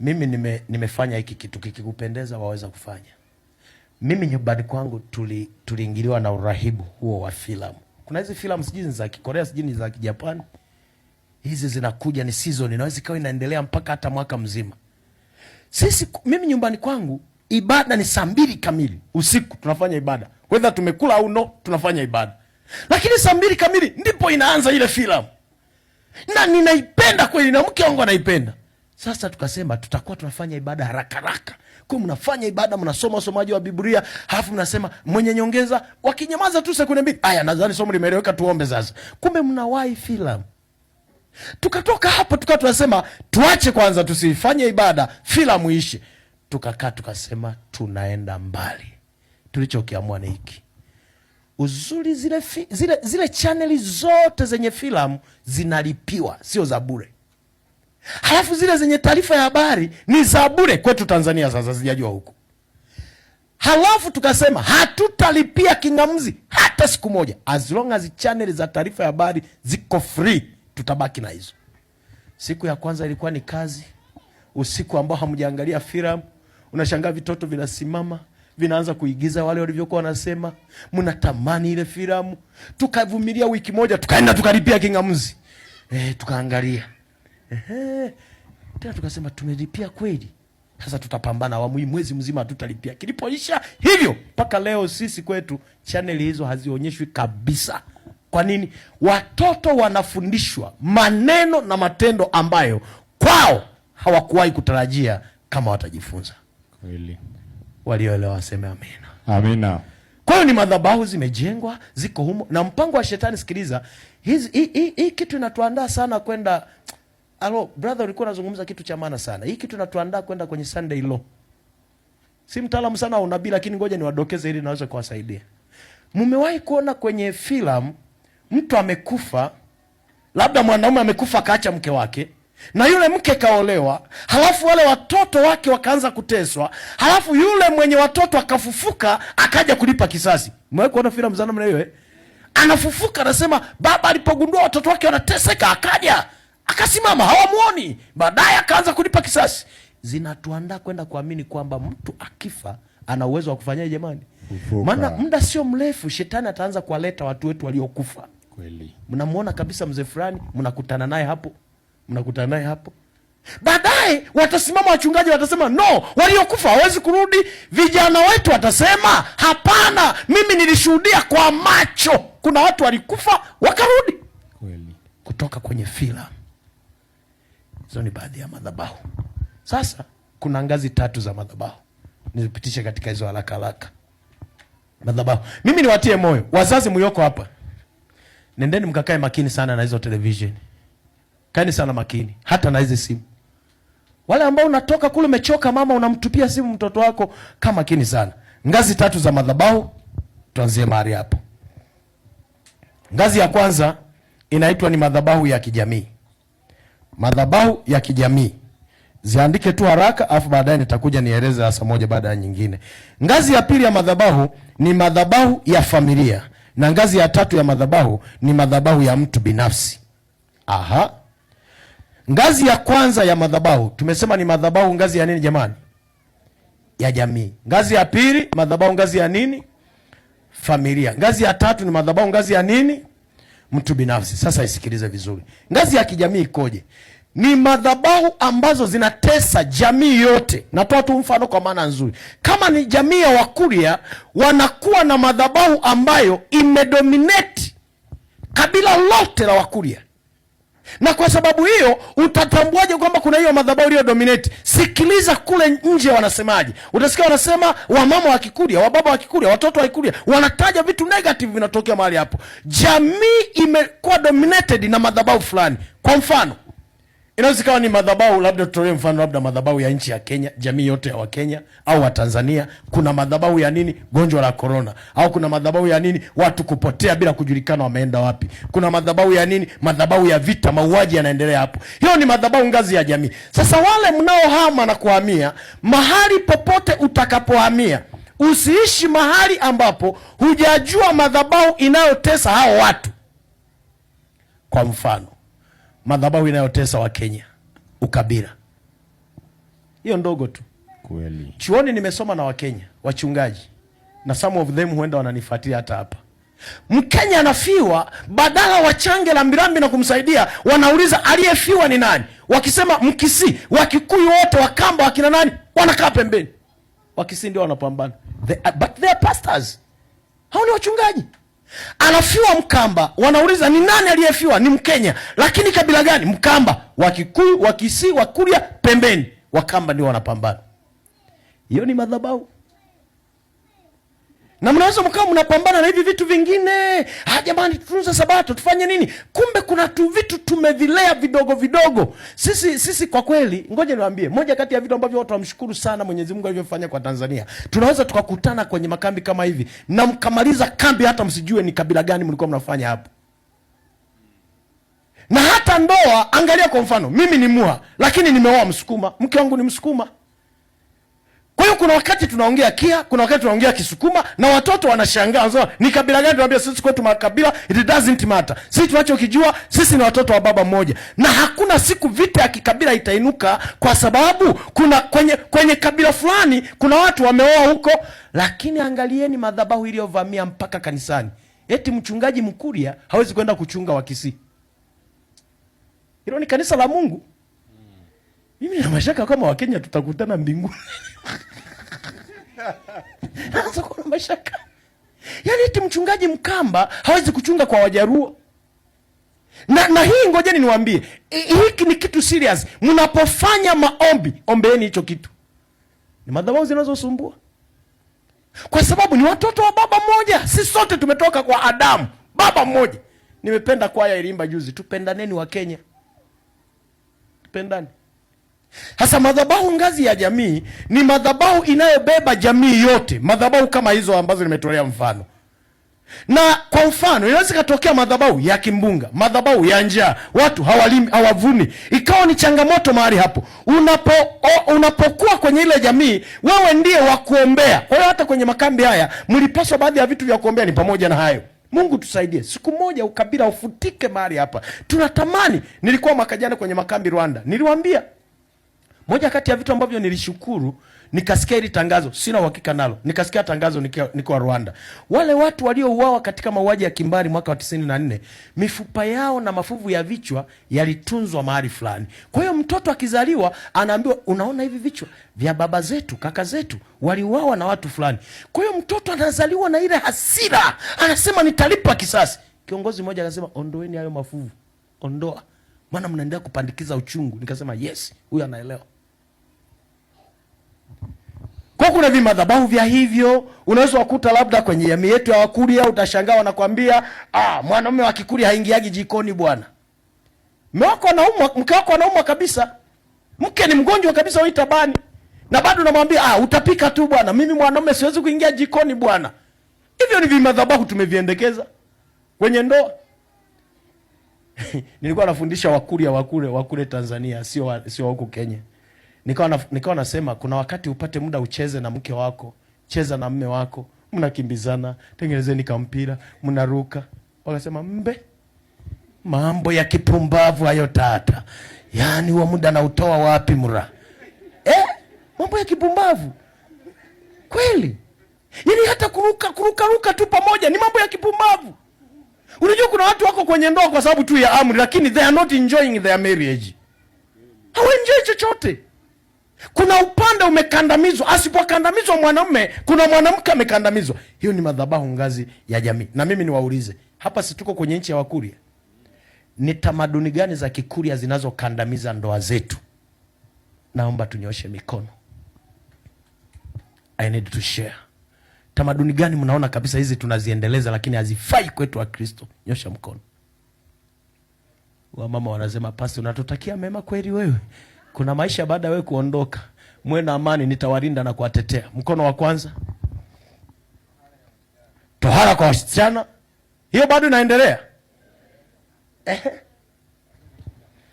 Mimi nimefanya hiki kitu, kikikupendeza waweza kufanya. Mimi nyumbani kwangu tuliingiliwa na urahibu huo wa filamu. Kuna hizi filamu sijui ni za Kikorea, sijui ni za Kijapani, hizi zinakuja ni season, inaweza ikawa inaendelea mpaka hata mwaka mzima. Mimi nyumbani kwangu ibada ni saa 2 kamili usiku, tunafanya ibada whether tumekula au no, tunafanya ibada, lakini saa 2 kamili ndipo inaanza ile filamu, na ninaipenda kweli, na mke wangu anaipenda. Sasa tukasema tutakuwa tunafanya ibada haraka haraka. Kwa mnafanya ibada, mnasoma usomaji wa Biblia, halafu mnasema mwenye nyongeza, wakinyamaza tu sekunde 2, aya, nadhani somo limeeleweka, tuombe sasa. Kumbe mnawahi filamu. Tukatoka hapo tukawa tunasema tuache kwanza, tusifanye ibada, filamu ishe. Tukakaa tukasema tunaenda mbali. Tulichokiamua ni hiki. Uzuri zile chaneli zote zenye filamu zinalipiwa, sio za bure. Halafu zile zenye taarifa ya habari ni za bure kwetu Tanzania, sasa sijajua huku. Halafu tukasema hatutalipia kingamuzi hata siku moja, as long as channel za taarifa ya habari ziko free, tutabaki na hizo. Siku ya kwanza ilikuwa ni kazi, usiku ambao hamjaangalia filamu, unashangaa vitoto vinasimama vinaanza kuigiza wale walivyokuwa wanasema, mnatamani ile filamu. Tukavumilia wiki moja, tukaenda tukalipia kingamuzi, tukaangalia. Ehe, tena tukasema tumelipia kweli, sasa tutapambana awamu hii, mwezi mzima hatutalipia. Kilipoisha hivyo mpaka leo sisi kwetu chaneli hizo hazionyeshwi kabisa. Kwa nini? Watoto wanafundishwa maneno na matendo ambayo kwao hawakuwahi kutarajia kama watajifunza. Kweli. Walioelewa waseme amina. Amina. Kwa hiyo ni madhabahu zimejengwa, ziko humo, na mpango wa shetani. Sikiliza, hii kitu inatuandaa sana kwenda. Alo, brother, ulikuwa unazungumza kitu cha maana sana. Hii kitu inatuandaa kwenda kwenye Sunday law. Si mtaalamu sana wa unabii, lakini ngoja niwadokeze ili naweza kuwasaidia. Mmewahi kuona kwenye filamu mtu amekufa, labda mwanaume amekufa akaacha mke wake, na yule mke kaolewa, halafu wale watoto wake wakaanza kuteswa, halafu yule mwenye watoto akafufuka akaja kulipa kisasi. Mmewahi kuona filamu za namna hiyo eh? Anafufuka anasema baba alipogundua watoto wake wanateseka akaja akasimama, hawamuoni, baadaye akaanza kulipa kisasi. Zinatuandaa kwenda kuamini kwamba mtu akifa ana uwezo wa kufanyaje jamani? Kufufuka. Maana muda sio mrefu shetani ataanza kuwaleta watu wetu waliokufa. Kweli. Mnamuona kabisa mzee fulani, mnakutana naye hapo, mnakutana naye hapo. Baadaye watasimama wachungaji watasema no, waliokufa hawawezi kurudi. Vijana wetu watasema hapana, mimi nilishuhudia kwa macho, kuna watu walikufa wakarudi. Kweli. Kutoka kwenye filamu. Hizo ni baadhi ya madhabahu. Sasa kuna ngazi 3 za madhabahu, nizipitishe katika hizo haraka haraka. Madhabahu. Mimi niwatie moyo wazazi mlioko hapa, nendeni mkakae makini sana na hizo television. Kaeni sana makini hata na hizi simu. Wale ambao unatoka kule umechoka, mama unamtupia simu mtoto wako, kaa makini sana. Ngazi 3 za madhabahu, tuanzie mahali hapo. Ngazi ya kwanza inaitwa ni madhabahu ya kijamii. Madhabahu ya kijamii. Ziandike tu haraka, afu baadaye nitakuja nieleze hasa moja baada ya nyingine. Ngazi ya pili ya madhabahu ni madhabahu ya familia, na ngazi ya 3 ya madhabahu ni madhabahu ya mtu binafsi. Aha. Ngazi ya kwanza ya madhabahu tumesema ni madhabahu ngazi ya nini jamani? Ya jamii. Ngazi ya pili madhabahu ngazi ya nini? Familia. Ngazi ya 3 ni madhabahu ngazi ya nini? Mtu binafsi. Sasa isikilize vizuri. Ngazi ya kijamii ikoje? Ni madhabahu ambazo zinatesa jamii yote. Natoa tu mfano kwa maana nzuri. Kama ni jamii ya Wakuria, wanakuwa na madhabahu ambayo imedominate kabila lote la Wakuria. Na kwa sababu hiyo utatambuaje kwamba kuna hiyo madhabahu iliyo dominate? Sikiliza kule nje wanasemaje. Utasikia wanasema wamama wa Kikuria, wababa wa Kikuria, watoto wa Kikuria, wanataja vitu negative vinatokea mahali hapo. Jamii imekuwa dominated na madhabahu fulani. Kwa mfano, inaweza ikawa ni madhabahu, labda tutolee mfano, labda madhabahu ya nchi ya Kenya, jamii yote ya Wakenya au wa Tanzania, kuna madhabahu ya nini? Gonjwa la corona. Au kuna madhabahu ya nini? Watu kupotea bila kujulikana wameenda wapi. Kuna madhabahu ya nini? Madhabahu ya vita, mauaji yanaendelea hapo. Hiyo ni madhabahu ngazi ya jamii. Sasa wale mnaohama na kuhamia, mahali popote utakapohamia, usiishi mahali ambapo hujajua madhabahu inayotesa hao watu. Kwa mfano, madhabahu inayotesa wa Kenya, ukabila. Hiyo ndogo tu. Kweli. Chuoni nimesoma na Wakenya wachungaji, na some of them huenda wananifuatilia hata hapa. Mkenya anafiwa, badala wachange rambirambi na kumsaidia, wanauliza aliyefiwa ni nani? Wakisema Mkisii, Wakikuyu wote, Wakamba, wakina nani, wanakaa pembeni. Wakisii ndio wanapambana. But they are pastors, hao ni wachungaji. Anafiwa Mkamba, wanauliza ni nani aliyefiwa? Ni Mkenya, lakini kabila gani? Mkamba. Wakikuyu, Wakisii, Wakuria pembeni, Wakamba ndio wanapambana. Hiyo ni madhabahu na mnaweza mkawa mnapambana na hivi vitu vingine. Ah, jamani, tutunze Sabato, tufanye nini? Kumbe kuna tu vitu tumevilea vidogo vidogo. Sisi kwa kweli, ngoja niwaambie, moja kati ya vitu ambavyo watu wamshukuru sana Mwenyezi Mungu alivyofanya kwa Tanzania, tunaweza tukakutana kwenye makambi kama hivi na mkamaliza kambi hata msijue ni kabila gani mlikuwa mnafanya hapo. Na hata ndoa, angalia kwa mfano, mimi ni Muha lakini nimeoa Msukuma, mke wangu ni Msukuma. Kwa hiyo kuna wakati tunaongea Kia, kuna wakati tunaongea Kisukuma na watoto wanashangaa, wanasema ni kabila gani? Tunaambia sisi kwetu makabila, it doesn't matter. Sisi tunachokijua sisi ni watoto wa baba mmoja, na hakuna siku vita ya kikabila itainuka, kwa sababu kuna kwenye kabila fulani kuna watu wameoa huko. Lakini angalieni madhabahu iliyovamia mpaka kanisani, eti mchungaji Mkuria hawezi kwenda kuchunga Wakisii. Hilo ni kanisa la Mungu. Mimi nina mashaka kama Wakenya tutakutana mbinguni. Naanza kuwa na mashaka. Yaani eti mchungaji Mkamba hawezi kuchunga kwa Wajaruo. Na hii ngojeni niwaambie, hiki ni kitu serious. Mnapofanya maombi, ombeeni hicho kitu. Ni madhabahu zinazosumbua. Kwa sababu ni watoto wa baba mmoja. Sisi sote tumetoka kwa Adamu, baba mmoja. Nimependa kwaya iliimba juzi, tupendaneni Wakenya. Tupendane. Sasa madhabahu ngazi ya jamii ni madhabahu inayobeba jamii yote, madhabahu kama hizo ambazo nimetolea mfano. Na kwa mfano inaweza ikatokea madhabahu ya kimbunga, madhabahu ya njaa, watu hawalimi, hawavuni, ikawa ni changamoto mahali hapo. Unapokuwa kwenye ile jamii, wewe ndiye wa kuombea. Kwa hiyo hata kwenye makambi haya mlipaswa baadhi ya vitu vya kuombea ni pamoja na hayo. Mungu tusaidie, siku moja ukabila ufutike mahali hapa. Tunatamani. Nilikuwa mwaka jana kwenye makambi Rwanda, niliwaambia moja kati ya vitu ambavyo nilishukuru, nikasikia hili tangazo, sina uhakika nalo, nikasikia tangazo nikiwa Rwanda. Wale watu waliouawa katika mauaji ya kimbari mwaka wa 94, mifupa yao na mafuvu ya vichwa yalitunzwa mahali fulani. Kwa hiyo mtoto akizaliwa anaambiwa, unaona hivi vichwa vya baba zetu, kaka zetu waliuawa na watu fulani. Kwa hiyo mtoto anazaliwa na ile hasira, anasema nitalipa kisasi. Kiongozi mmoja akasema, ondoeni hayo mafuvu, ondoa, maana mnaendelea kupandikiza uchungu. Nikasema yes, huyu anaelewa. Kwa kuna vimadhabahu vya hivyo, unaweza kukuta labda kwenye jamii yetu ya Wakuria, utashangaa wanakwambia, mwanaume wa Kikuria haingiagi jikoni bwana. Mume wako anaumwa, mke wako anaumwa kabisa. Mke ni mgonjwa kabisa wa tabani. Na bado unamwambia, utapika tu bwana, mimi mwanaume siwezi kuingia jikoni bwana. Hivyo ni vimadhabahu tumeviendekeza kwenye ndoa. Nilikuwa nafundisha Wakuria wakule Tanzania, sio huku Kenya. Nikawa nasema kuna wakati upate muda ucheze na mke wako, cheza na mme wako, mnakimbizana, tengenezeni kampira, mnaruka. Wakasema mbe, mambo ya kipumbavu hayo tata. Yaani huo muda nautoa wapi mra? Mambo ya kipumbavu. Kweli. Yaani hata kuruka ruka tu pamoja ni mambo ya kipumbavu. Unajua kuna watu wako kwenye ndoa kwa sababu tu ya amri, lakini they are not enjoying their marriage. Hawaenjoy chochote. Kuna upande umekandamizwa. Asipokandamizwa mwanamume, kuna mwanamke amekandamizwa. Hiyo ni madhabahu ngazi ya jamii. Na mimi niwaulize, hapa si tuko kwenye nchi ya Wakuria? Ni tamaduni gani za Kikuria zinazokandamiza ndoa zetu? Naomba tunyoshe mikono. I need to share. Tamaduni gani mnaona kabisa hizi tunaziendeleza lakini hazifai kwetu wa Kristo? Nyosha mkono. Wamama wanasema, pasi unatutakia mema kweli wewe? Kuna maisha baada ya wewe kuondoka. Mwe na amani, nitawalinda na kuwatetea. Mkono wa kwanza. Tohara kwa wasichana. Hiyo bado inaendelea.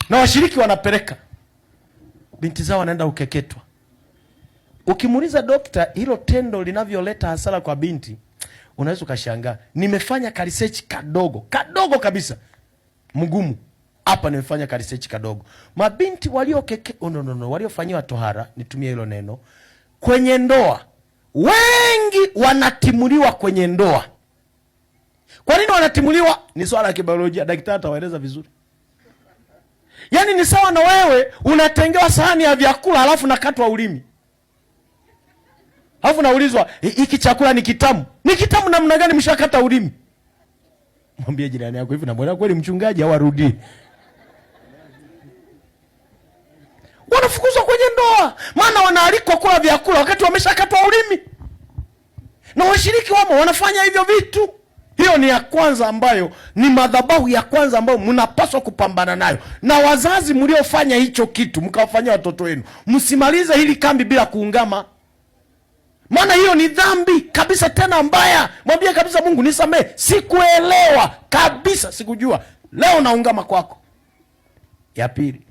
Na washiriki wanapeleka binti zao wanaenda ukeketwa. Ukimuuliza dokta hilo tendo linavyoleta hasara kwa binti, unaweza ukashangaa. Nimefanya ka research kadogo, kadogo kabisa. Mgumu. Hapa nimefanya ka research kadogo. Mabinti walio keke, oh, no, no, no, waliofanyiwa tohara, nitumie hilo neno, kwenye ndoa, wengi wanatimuliwa kwenye ndoa. Kwa nini wanatimuliwa? Ni swala la kibiolojia, daktari atawaeleza vizuri. Yaani ni sawa na wewe unatengewa sahani ya vyakula alafu nakatwa ulimi, alafu naulizwa hiki chakula ni kitamu. Ni kitamu namna gani? Mshakata ulimi. Mwambie jirani yako hivi, namwona kweli mchungaji au arudi? Wanafukuzwa kwenye ndoa, maana wanaalikwa kula vyakula wakati wameshakatwa ulimi, na washiriki wamo wanafanya hivyo vitu. Hiyo ni ya kwanza ambayo ni madhabahu ya kwanza ambayo mnapaswa kupambana nayo. Na wazazi mliofanya hicho kitu mkawafanyia watoto wenu, msimalize hili kambi bila kuungama, maana hiyo ni dhambi kabisa, tena mbaya. Mwambie kabisa Mungu, nisamehe, sikuelewa kabisa, sikujua, leo naungama kwako. Ya pili,